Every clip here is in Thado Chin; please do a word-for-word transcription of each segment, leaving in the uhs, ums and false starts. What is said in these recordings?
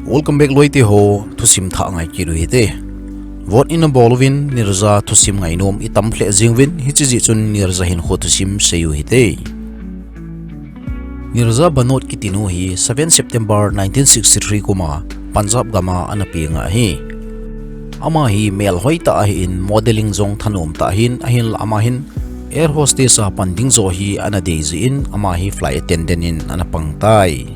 Welcome back loite ho, thusim thah ngai kit u hite. Vot ina bol uvin Nirja thusim ngainom i tam lheh jing uvin, hiche jeh chun Nirja hinkho thusim sei u hite. Nirja Bhanot kiti nu hi seven September nineteen sixty-three kum a Punjab gam a ana peng ahi. Ama hi melhoi tah ahin, modeling jong thanom tah ahin, ahinla ama hin air hostess a pan ding joh hi ana dei jeh in ama hi flight attendant in ana pang tai.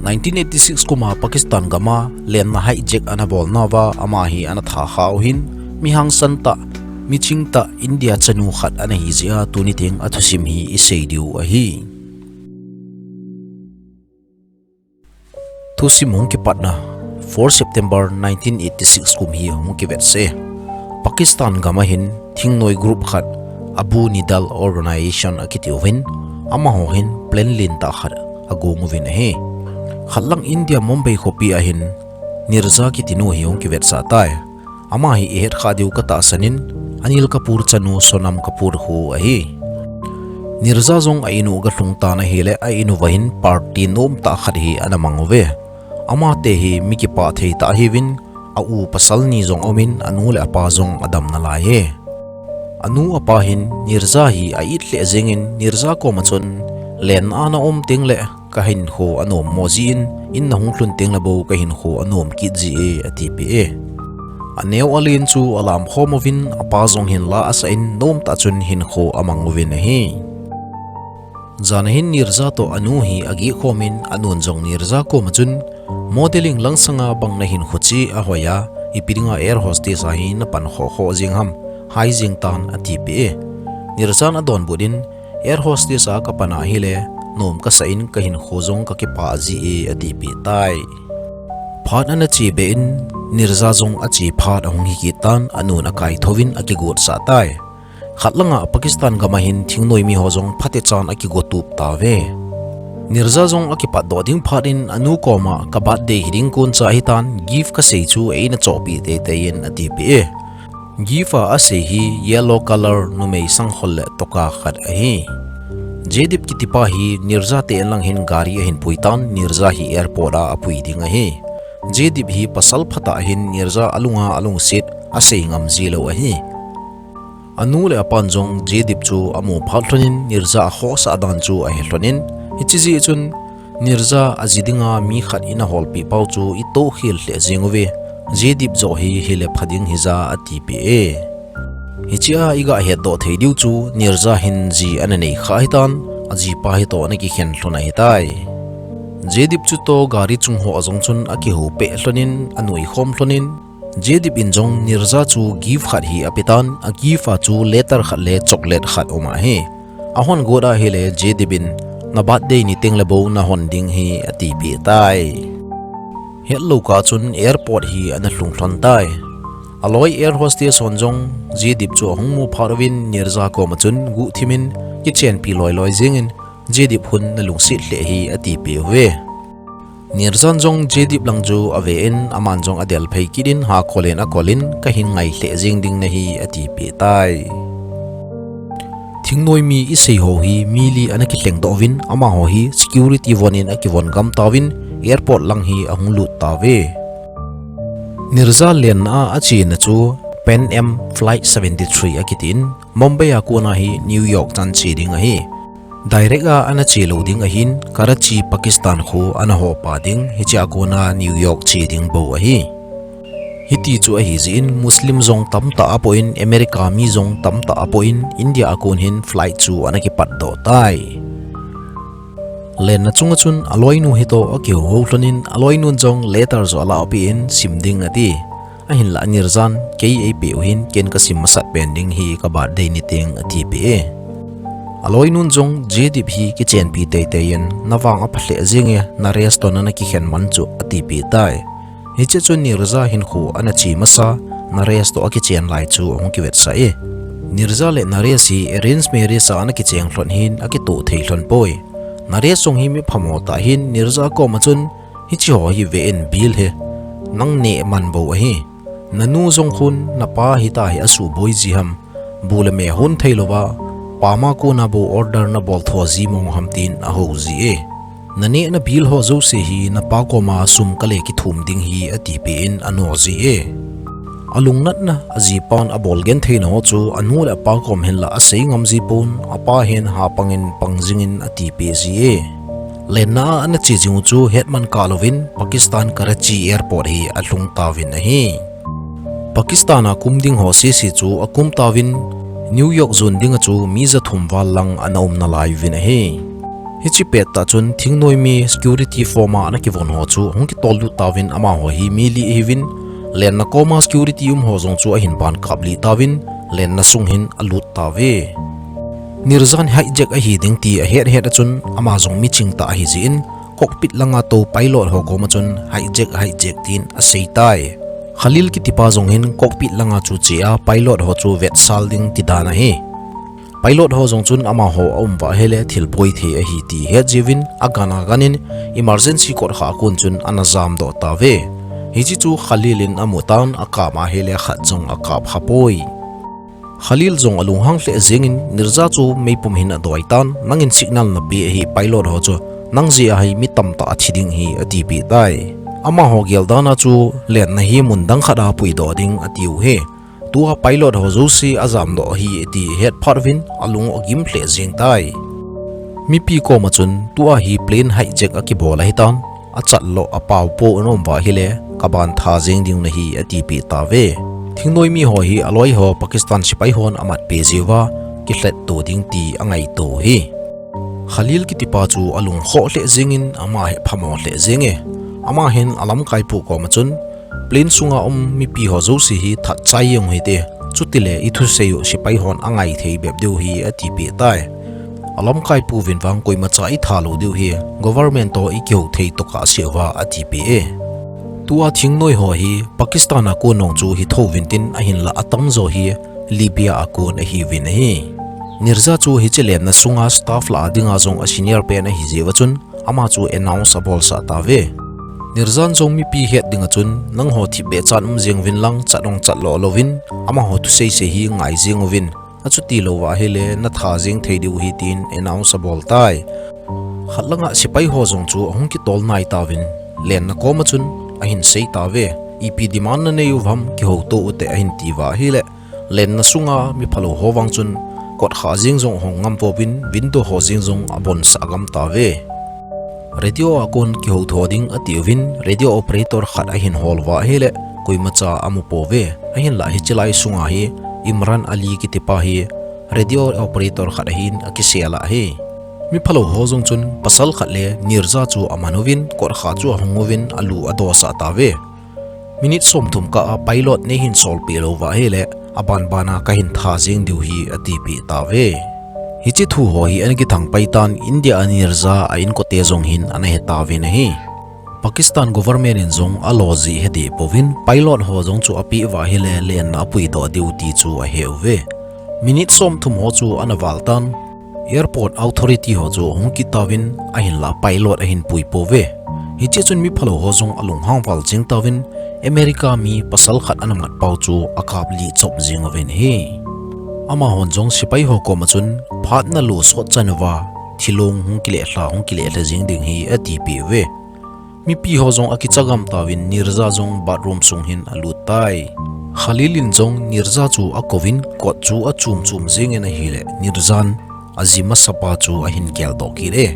Nineteen eighty-six kum a Pakistan gam a lenna hijack ana bol nauva ama hi ana tha kha u ahin, mi hangsan tah, mi ching tah, India chanu khat ana hi jeh a tuni teng a thusim hi i sei diu ahi. Thusim hung kipatna, four September nineteen eighty-six kum hi hung kivetsah e. Pakistan gam a hin thingnoi group khat, Abu Nidal Organization akiti uvin, amaho hin plane lentah khat agong uvin ahi. Khatlang India Mumbai khopi a hin Nirja kiti nu hi hung kivetsah tai. Ama hi i het kha diu ka tahsan in, Anil Kapoor chanu Sonam Kapoor khu ahi. Nirja jong a inu ga lhung tan ahile, a inu va hin party nom tah khat hi ana mang uve. Amate hi mi kipah thei tah ahiuvin, a u pasal ni jong aumin, anu le apa jong adam nalai e. Anu apa hin Nirja hi a it lheh jeng in, Nirja koma chun, lenna a na um teng le ka hinkho anom mo jeh in, in na hung lhun teng le bou ka hinkho anom kit ji e, atipeh e. Aneo alen chu alam khom uvin, apa jong hin la asah in, nom tah chun hinkho amang uvin ahi. Jan a hin Nirja toh anu hi ageh khom in, anun jong Nirja koma chun, modeling lang sanga bang na hinkho chu ahoi a, ipi dinga air hostess a hi na pan khoh khoh jeng ham, hai jeng tan, atipeh e. Nirja in adonbut in, air hostess a ka pan ahile, nom ka sah in ka hinkho jong ka kipah ji e, atipeh tai. Phat ana che be in, Nirja jong ache phat ahung hi kit tan, anun akaithou vin akigot sah tai. Khat langa Pakistan gam a hin thingnoi mi ho jong phatechan akigo tup tauve. Nirja jong akipat doh ding phat in anu koma ka birthday hi ding kon cha hitan gift ka sei chu eina chohpeh teitei in atipeh e. Gift a asei hi yellow color numei sangkhol le toka khat ahi. Jaydeep kitipa hi Nirja te inlang hin gari ahin pui tan Nirja hi airport a apui ding ahi. Jaydeep hi pasal phatah ahin Nirja alunga alungset asei ngam ji lou ahi. Anu le apan jong Jaydeep chu amu phat lhon in Nirja akhohsah dan chu ahe lhon in, hiche jeh chun Nirja aji dinga mi khat ina holpeh pau chu i tohkhel lheh jeng uve. Jaydeep joh hi hile pha ding hija atipeh e. Hichea iga hetdoh thei diu chu Nirja hin ji ana nei kha hitan, ajipa hitoh ana kikhen lhon ahitai. Jaydeep chutoh gari chung hoa jong chun akihou peh lhon in anoi khom lhon in, Jaydeep in jong Nirja chu gift khat hi apetan, a gift a chu letter khat le chocolate khat um ahi. Ahon got ahile Jaydeep in na birthday ni teng le bou nahon ding hi atipeh tai. Hetlou kah chun airport hi ana lhung lhon tai. Aloi air hostess hon jong Jaydeep chu ahung mu phat uvin Nirja koma chun guhthim in kichenpi loi loi jeng in Jaydeep hun nalungset lheh hi atipeh uve. Nirja in jong Jaydeep lang chu ave in aman jong adel phei kit in hakol in akol in ka hin ngai lheh jeng ding nahi atipeh tai. Thingnoi mi isei ho hi mi li ana kilhengdoh uvin amaho hi security von in akivon gam tauvin airport lang hi ahung lut tauve. Nirja lenna a achena chu Pan Am Flight seventy-three akitin Mumbai a kona hi New York chan che ding ahi. Direct a ana che lou ding ahin Karachi, Pakistan khu ana hopa ding, hichea kona New York che ding bou ahi. Hiti chu ahijeh in Muslim jong tamtah apoh in, America mi jong tamtah apoh in, India a kon hin flight chu ana kipatdoh tai. Lenna chunga chun aloinu hitoh akihou lhon in, aloinun jong letter joh alah peh in sim ding ati. Ahinlah Nirja in kei eipeh u hin ken kasim masat pen ding hi ka birthday ni teng atipeh e. Aloinun jong Jaydeep hi kichenpi teitei in navang apha lheh jeng e, Naresh toh nana kikhen man chu atipeh tai. Hiche chun Nirja hinkho ana che masa, Naresh toh akichen lai chu ahung kivetsah e. Nirja le Naresh hi arrange marriage a ana kicheng lhon hin akitoh thei lhon poi. Naresh jong hi mi phamo tah ahin Nirja koma chun hiche ho hi ve in Bill hi nang neh man bou ahi. Nanu jong khun napa hita hi asuboi ji ham, bu le me hon thei louva, pama kona bou order nabol tho ji mong ham tin ahou ji e. Naneh na bill ho jouse hi napa koma sum kale kithum ding hi atipeh in anojih e. Alungnatna ajipan abol genthei na ho chu anu le apa kom hin la asei ngam jipon, apa hin hapang in pang jingin atipeh ji e. Lenna a ana che jing u chu hetman kah louvin Pakistan Karachi Airport hi alhung tauvin ahi. Pakistan a kum ding ho sese chu akum tauvin, New York jon ding a chu mi jathum val lang ana um nalai uvin ahi. Hiche pettah chun thingnoimi security form a ana kivon ho chu hung kitol lut tauvin amaho hi mi li ahiuvin, lenna koma security um ho jong chu ahin ban kap lih tauvin, lenna sung hin alut tauve. Nirjan hijack ahi ding ti ahet het a chun ama jong miching tah ahi jeh in, cockpit langa tou pilot ho koma chun hijack, hijack tin asei tai. Khalil kitipa jong hin cockpit langa chu che a pilot ho chu vetsal ding ti dan ahi. Pilot ho jong chun amaho aum uva ahile thil boi thei ahi ti het jiuvin agan agan in emergency kot kha a kon chun ana jamdoh tauve. Hiche chu Khalil in amu tan akap ahile khat jong akap khapoi. Khalil jong alunghang lheh jengin Nirja chu meipum hin adoi tan, nangin signal napeh ahi pilot ho chu, nang jeh a hi mi tamtah athi ding ahi atipeh tai. Amaho geldan a chu lenna hi mun dang khat a puidoh ding atiu ahi. Tua pilot ho jouse ajamdoh ahi ati het phat uvin alung agim lheh jeng tai. Mipi koma chun tua hi plane hijack akibol ahitan, achat lou apao po ana um uva ahile kaban tha jeng ding nahi atipeh tauve. Thingnoimi ho hi aloi ho Pakistan sepai hon amatpeh jeh uva kilhetto ding ti angaito u ahi. Khalil kitipa chu alungkhoh lheh jengin ama hi aphamo lheh jenge. Ama hin alamkaipu koma chun plane sunga um mipi ho jouse hi thatchai jeng u hite, chutile ithusei u sepai hon angaithei bep diu ahi atipeh tai. Alamkaipuvin vang koimacha itha lou diu ahi, government toh ikihou thei tokah seh uva atipeh e. Tua thingnoi ho hi Pakistan a kon nung chu hithou vin tin ahinla atamjo hi Libya a kon ahiuvin ahi. Nirja chu hiche lenna sunga staff lah a dinga jong a senior pen ahi jeh uva chun ama chu announce abolsah tauve. Nirjan jong mipi het dinga chun nangho thipbeh chan um jeng uvin lang chat ong chat lo louvin amaho thusei sei hi ngai jeng uvin, achuti louva ahile natha jeng thei diu ahi tin announce abol tai. Khat langa sepai ho jong chu ahung kitol nai tauvin, lenna koma chun ahin sei tauve, ipi demand nanei uvem, kihouto ute ahin tiuva ahile, lenna sunga miphalou ho vang chun kotkha jeng jong ahong ngam pouvin, window ho jeng jong abonsah gam tauve. Radio a kon kihoutho ding atiuvin, radio operator khat ahin hol uva ahile, koimacha amu pouve. Ahinlah hiche lai sunga hi Imran Ali kitipa hi radio operator khat ahin akisel ahi. Miphalou ho jong chun pasal khat le Nirja chu aman uvin, kotkha chu ahung uvin, alu adosah tauve. Minute somthum kah a pilot neihin solpeh louva ahile, abanbana kahin tha jeng diu ahi atipeh tauve. Hiche thu ho hi ana kithang paitan India a Nirja a inkote jong hin ana hetauvin ahi. Pakistan government in jong alo jeh hedeh pouvin pilot ho jong chu apeh uva ahile lenna apuidoh diu ti chu aheuve. Minute somthum ho chu ana val tan, airport authority ho chu ahung kit tauvin ahinla pilot ahin pui pouve. Hiche chun miphalou ho jong alunghang val jeng tauvin America mi pasal khat ana mat pau chu akaplih chop jeng uvin ahi. Amahon jong sepai ho koma chun phatna lo sot chan uva thilong hung kileh lha, hung kileh lha jeng ding ahi atipeh uve. Mipi ho jong akicha gam tauvin Nirja jong bathroom sung hin alut tai. Khalil in jong Nirja chu akouvin kot chu achum chum jengin ahile Nirjan aji masapa chu ahin geldoh kit e.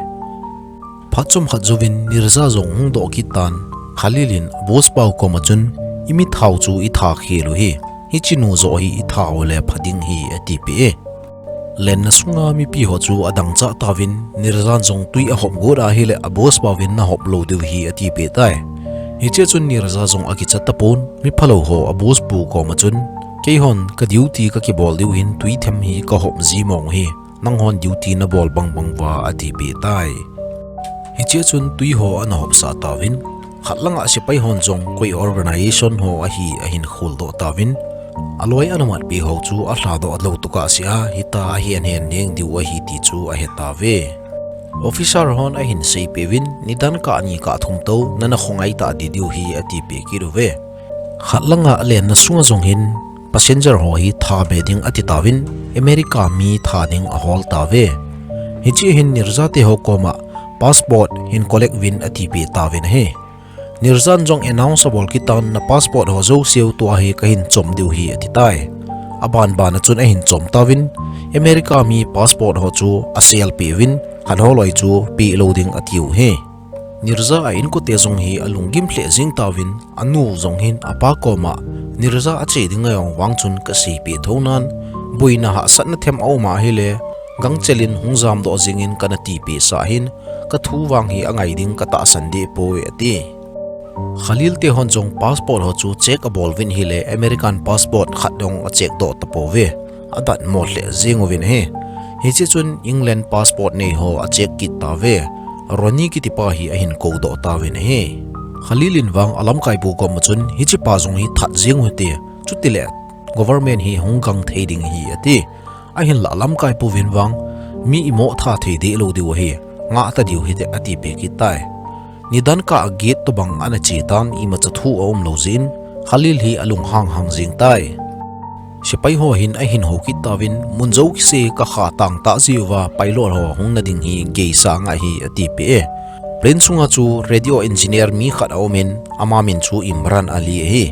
Phat chomkhat jouvin Nirja jong hung doh kit tan, Khalil in boss pau koma chun, imitha u chu itha khel u ahi, hiche nu joh hi itha ule pha ding ahi atipeh e. Lenna sunga mipi ho chu adangchah tauvin, Nirjan jong twi ahop got ahile a boss pauvin nahop lou diu ahi atipeh tai. Hiche chun Nirja jong akicha tapon, miphalou ho a boss pu koma chun, keihon ka duty kakibol diu hin twi them hi kahop ji mong ahi, nanghon duty nabol bangbang uva atipeh tai. Hiche chun twi ho ana hopsah tauvin, khat langa sepai hon jong koi organization ho ahi ahin kholdoh tauvin, aloi ana matpeh ho chu alhadoh lou tokah seh a, hitia ahen hen neng diu ahi ti chu ahetauve. Officer hon ahin seipeh uvin, nidan kah ni kah thum tou nana khongai tah ding diu ahi atipeh kit uve. Khat langa lenna sunga jong hin passenger ho hi tha be ding atitauvin, America mi tha ding ahol tauve. Hiche hin Nirja te ho koma passport hin collect uvin atipeh tauvin ahi. Nirjan jong announce abol kit tan, na passport ho jouseu tua hi kahin chom diu ahi atitai. Aban ban a chun ahin chom tauvin, America mi passport ho chu aselpeh uvin, khat ho loi chu peh lou ding atiu ahi. Nirja a inkote jong hi alunggim lheh jeng tauvin, anu jong hin apa koma, Nirja ache ding ahivang chun kaseipeh thou nan, boina hahsatna them aum ahile, gangchel in hung jamdoh jengin kana tipeh sah hin, kathu vang hi angai ding katahsan deh poi ati. Khalil te hon jong passport ho chu check abol uvin ahile, American passport khat jong acheck doh tapouve. Adatmo lheh jeng uvin ahi. Hiche chun England passport nei ho acheck kit tauve. Ronnie kitipa hi ahin koudoh tauvin ahi. Khalil in vang alamkaipu koma chun hichepa jong hi that jeng uhite. Chutile government hi hung gang thei ding ahi ati. Ahinlah alamkaipu vin vang mi imoh tha thei deh lou diu ahi. Ngah ta diu hite atipeh kit tai. Nidan kah a gate tobang ana che tan imacha thu aum lou jeh in Khalil hi alunghang hang jeng tai. Sepai ho hin ahin hou kit tauvin, mun jouse kakha tang tah jeh uva pilot ho hung na ding hi geisang ahi atipeh e. Plane sunga chu radio engineer mi khat aum in, ama min chu Imran Ali ahi.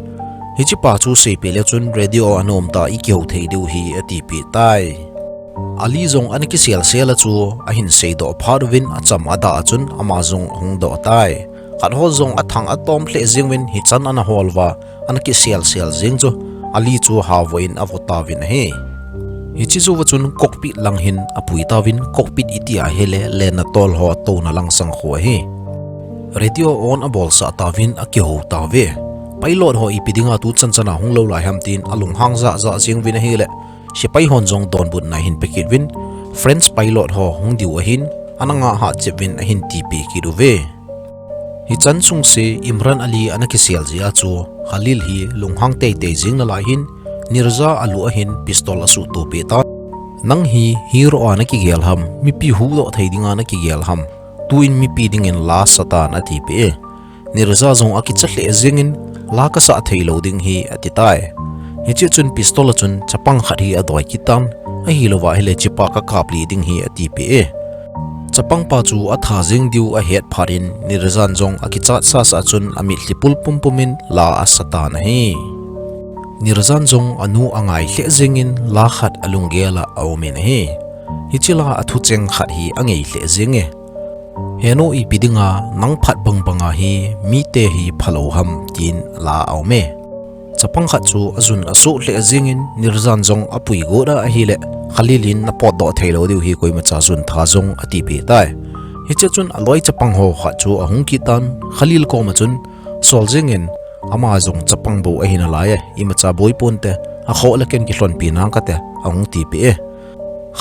Hichepa chu seipeh le chun radio a anom ta ikihou thei diu ahi atipeh tai. Ali jong ana kiselsel a chu ahin seidoh phat uvin acham adah a chun ama jong ahung doh tai. Khat ho jong athang atom lheh jeng uvin hichan ana hol uva ana kiselsel jeng chu Ali chu havoh in avo tauvin ahi. Hiche jouva chun cockpit lang hin apui tauvin cockpit iti ahile lenna tol ho touna lang sang khu ahi. Radio on abolsah tauvin akihou tauve. Pilot ho ipi dinga tuchan chana hung lou lai ham tin alunghang jah jah jeng uvin ahile. Sepai hon jong donbutna ahin pe kit uvin, French pilot ho hung diu ahin, ana ngah hatchep uvin ahin tipeh kit uve. Hichan sungse Imran Ali ana kisel jeh a chu Khalil hi lunghang teitei jeng nalai hin, Nirja alu ahin pistol asuhto peh tan. Nang hi hero a nakigel ham, mipi huhdoh thei dinga nakigel ham, tuin mipi dingin la satan atipeh e. Nirja jong akicha lheh jengin, la kasah thei lou ding ahi atitai. Hiche chun pistol a chun chapang khat hi adoi kit tan, ahilouva ahile chepa kakaplih ding ahi atipeh e. Chapangpa chu atha jeng diu ahet phat in Nirjan jong akichat sasa chun amitlhi pul pumpum in la asa tan ahi. Nirjan jong anu angai lheh jengin la khat alunggel a aum in ahi. Hiche la a thucheng khat hi angei lheh jeng e. Henu ipi dinga nang phat bang banga hi mite hi phalou ham tin la aum e. Chapang khat chu ajun asoh lheh jengin Nirjan jong apui got a ahile Khalil in napotdoh theilou diu ahi koimacha jun tha jong atipeh tai. Hiche chun aloi chapang ho khat chu ahung kit tan Khalil koma chun sol jengin ama jong chapang bou ahi nalai e, imacha boi ponte, akhoh le ken kilhonpi nang kate, ahung tipeh e.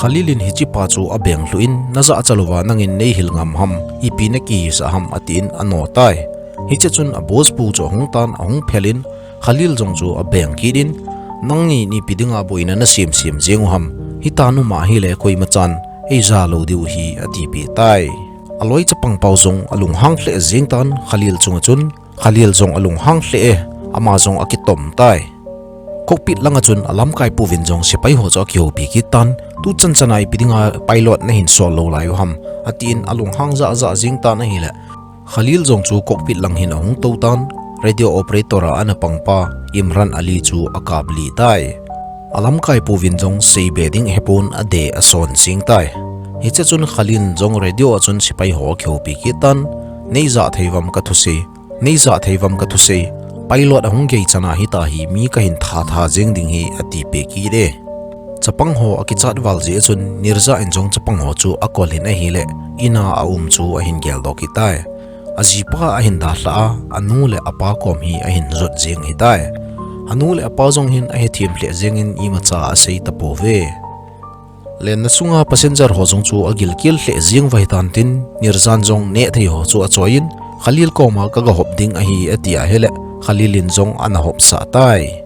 Khalil in hichepa chu abeng lhuh in, najahcha louva nangin neihil ngam ham, ipi nakihisah ham atin ano tai. Hiche chun a boss pu chu ahung tan, ahung phel in, Khalil jong chu abeng kit in, nangni ipi dinga boina nasem sem jeng u ham, hitan um ahile koimachan eija lou diu ahi atipeh tai. Aloi chapang pau jong alunghang lheh jeng tan Khalil chunga chun, Khalil jong alunghang lheh e, ama jong akitom tai. Cockpit langa chun alamkaipu vin jong sepai ho chu akihoupi kit tan, tuchan chana ipi dinga pilot nahin sol lou lai u ham, atin alunghang jah jah jeng tan ahile. Khalil jong chu cockpit lang hin ahung tou tan, radio operator a ana pangpa Imran Ali chu akaplih tai. Alamkaipu vin jong seibe ding ahepon adeh ason jeng tai. Hiche chun Khalil in jong radio a chun sepai ho akihoupi kit tan, neija thei uvam kathusei, neija thei uvam kathusei, pilot ahung gei chana hita hi mi kahin thatha jeng ding ahi atipeh kit e. Chapang ho akichat val jeh chun Nirja in jong chapang ho chu akol in ahile, ina aum chu ahin geldoh kit tai. Ajipa ahin dalhah a, anu le apa kom hi ahin jot jeng ahitai. Anu le apa jong hin ahethem lheh jengin imacha asei tapouve. Lenna sunga passenger ho jong chu agilkel lheh jeng uva hitan tin, Nirjan jong nehthei ho chu achoiyin, Khalil koma kagahop ding ahi ati ahile, Khalil in jong ana hopsah tai.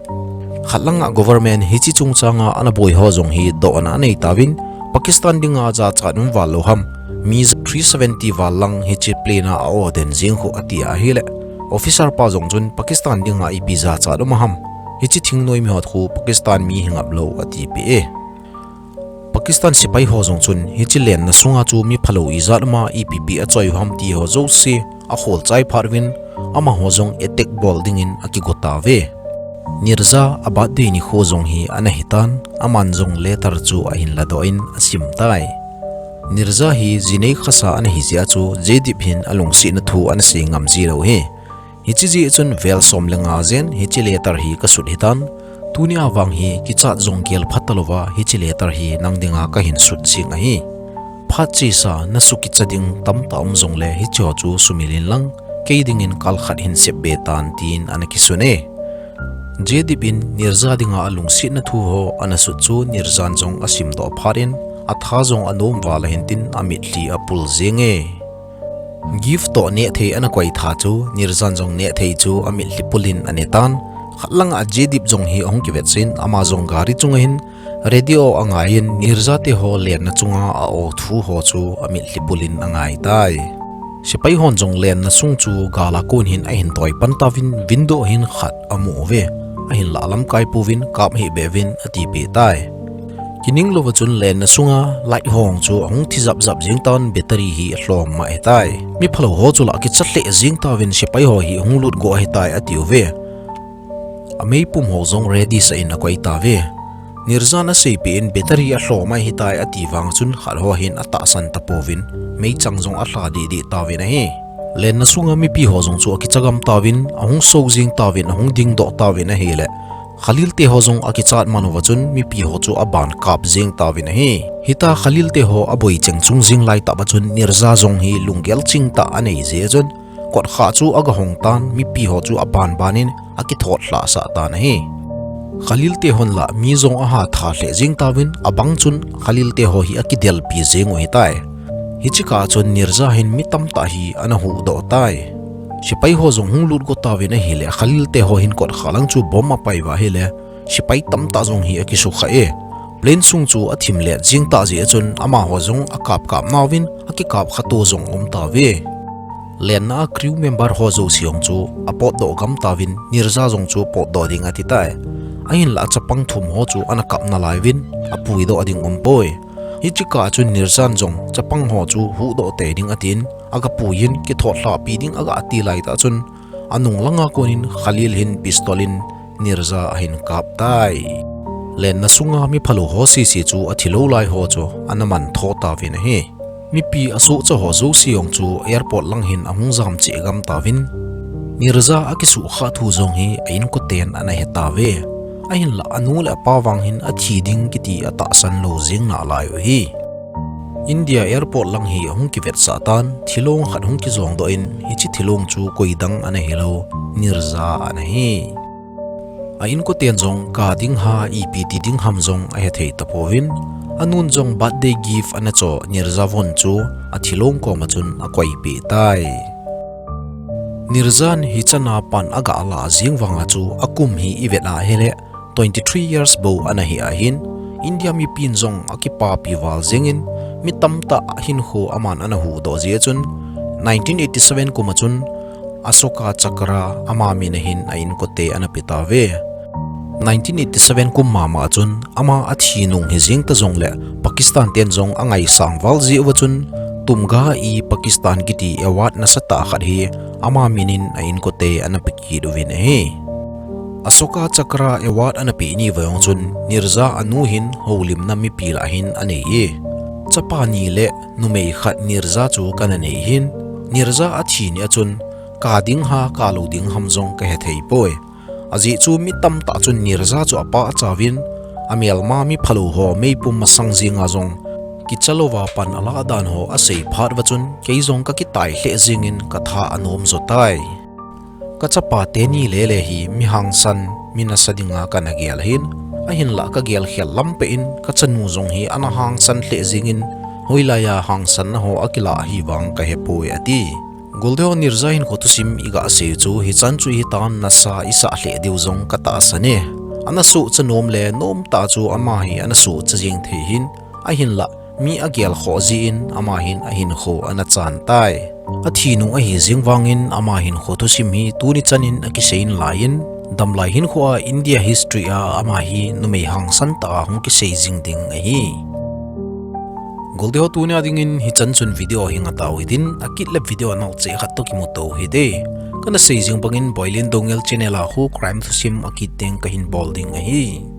Khat langa government hiche chungchanga ana boi ho jong hi dohna anei tauvin, Pakistan dinga jachat um val lou ham, mi three seventy val lang hiche plane a a-o den jeng khu ati ahile, officer pa jong chun Pakistan dinga ipi jachat um ham, hiche thingnoi mi hot khu Pakistan mi hingap lou atipeh e. Pakistan sepai ho jong chun hiche lenna sunga chu mi phalou ijat ama ipi pi achoi u ham ti ho jouse akhol chai phat uvin, amaho jong attack bol dingin akigo tauve. Nirja a birthday nikho jong hi ana hitan, aman jong letter chu ahin ladoh in asim tai. Nirja hi jinei khasa ana hi jeh a chu Jaydeep hin alungsetna thu ana sei ngam ji lou hi. Hiche jeh chun vel som le nga jen hiche letter hi kasut hitan. Tuni a vang hi kichat jong gel phat talouva hiche letter hi nang dinga kahin sut jing ahi. Phat chesa na sukicha ding tamtah um jongle hicheho chu sumil in lang, kei dingin kal khat hin sep be tan, tin ana kisun e. Jaydeep in Nirja dinga alungsetna thu ho ana sut chu Nirjan jong asimdoh phat in, atha jong anom val ahin tin amitlhi apul jeng e. Gift toh nehthei ana koi tha chu Nirjan jong nehthei chu amitlhi pul in ane tan. Khat langa Jaydeep jong hi ahung kivetsin, ama jong gari chunga hin radio angai in Nirja teho lenna chunga a-o thu ho chu amitlhi pul in angai tai. Sepai hon jong lenna sung chu gal a kon hin ahin toi pan tauvin, window hin khat amu uve. Ahinlah alamkai pouvin, kap hih beh uvin atipeh tai. Kining louva chun lenna sunga light ho chu ahung thi japjap jeng tan, battery hi alhom mah ahitai. Mi phalou ho chu la kicha lheh jeng tauvin, sepai ho hi ahung lut go ahitai atiuve. Ameipum ho jong ready sah in akoi tauve. Nirjan aseipeh in battery alhom ahitai ati vang chun khat ho hin atahsan tapouvin, meichang jong alha dehdeh tauvin ahi. Lenna sunga mipi ho jong chu akicha gam tauvin, ahung so jeng tauvin, ahung dingdoh tauvin ahile, Khalil teho jong akichat man uva chun mipi ho chu aban kap jeng tauvin ahi. Hitia Khalil teho aboi cheng chung jeng laitah uva chun Nirja jong hi lunggel chingtah anei jeh chun, kotkha chu agahong tan, mipi ho chu abanban in akithot lhahsah tan ahi. Khalil tehon la mi jong aha tha lheh jeng tauvin, abang chun Khalil teho hi akidelpi jeng u ahitai. Hiche kah chun Nirja hin mi tamtah hi ana huhdoh tai. Sepai ho jong hung lut go tauvin ahile, Khalil teho hin kotkha lang chu bomb apai uva ahile, sepai tamtah jong hi akisukha e. Plane sung chu athim let jeng tah jeh chun amaho jong akap kap nauvin, akikap kha to jong aum tauve. Lenna a crew member ho jouse jong chu apotdoh gam tauvin, Nirja jong chu potdoh ding ati tai. Ahinlah chapang thum ho chu ana kap nalai uvin, apuidoh ding umpoi. Hiche kah chun Nirjan jong chapang ho chu huhdoh tei ding atin, agapui in, kithot lhahpi ding agati laitah chun, anung langa konin Khalil hin pistol in Nirja ahin kap tai. Lenna sunga mi phalou ho sese chu athilou lai ho chu ana mangthah tauvin ahi. Mipi asohcha ho jouse jong chu airport lang hin ahung jam cheh gam tauvin, Nirja akisukha thu jong hi a-inkoten ana he tauve. Ahinlah anu le apa vang hin athi ding kiti atahsan lou jeng nalai u ahi. India airport lang hi ahung kivetsah tan, thilong khat hung kijongdoh in, hiche thilong chu koidang ana hilou, Nirja ana hi. A-inkoten jong kap ding ham ipi ti ding ham jong ahethei tapouvin, anun jong birthday gift ana cho Nirja von chu athilong koma chun akoipeh tai. Nirjan hichana pan agalah jeng vanga chu akum hi ivet a ahile, twenty three years bou ana hi ahin, India mipin jong akipapi val jengin, mi tamtah hinkho aman ana huhdoh jeh chun, nineteen eighty seven kum a chun Ashoka Chakra ama mina hin a-inkote ana pe tauve. Nineteen eighty seven kum mama chun ama athi nung hijeng ta jongle Pakistan ten jong angaisang val jeh uva chun Tamgha-e-Pakistan kiti award nasatah khat hi ama minin a-inkote ana pe kit uvin ahi. Ashoka Chakra Award ana peh ni uva jong chun Nirja anu hin houlimna mipi lah hin anei e. Chapa ni le numei khat Nirja chu kana nei ahin, Nirja athi ni a chun kap ding ham kap lou ding ham jong kahethei poi. Ajeh chu mi tamtah chun Nirja chu apachat uvin, amelma mi phalou ho meipum masang jenga jong kicha louva pan alah dan ho asei phat uva chun kei jong kakitailheh jengin katha anom jo tai. Kachapa teni lele hi mi hangsan, mi nasa dinga kana gel ahin, ahinlah kagel khel lam peh in kachanu jong hi ana hangsan lheh jengin, hoilaiya hangsanna ho akilah hi vang kahepoi ati. Golde ho Nirja hinkho thusim iga sei chu hichan chu hitan, nasa isah lheh diu jong katahsan e. Ana sohcha nom le nomtah chu ama hi ana sohcha jeng thei ahin, ahinlah mi agel khoh jeh in ama hin ahinkho ana chan tai. Athi nung ahi jeng vangin ama hinkho thusim hi tuni chanin akisei nalai in, damlai hinkhoa India history a ama hi numei hangsan tah a hung kisei jing ding ahi. Golte ho, tunia dingin hichan chun video hi ngatau hitin, akit le video nal cheh khat toh kimuto hite. Kana sei jing bangin Boilen Doungel channel a khu crime thusim akit teng kahin bol ding ahi.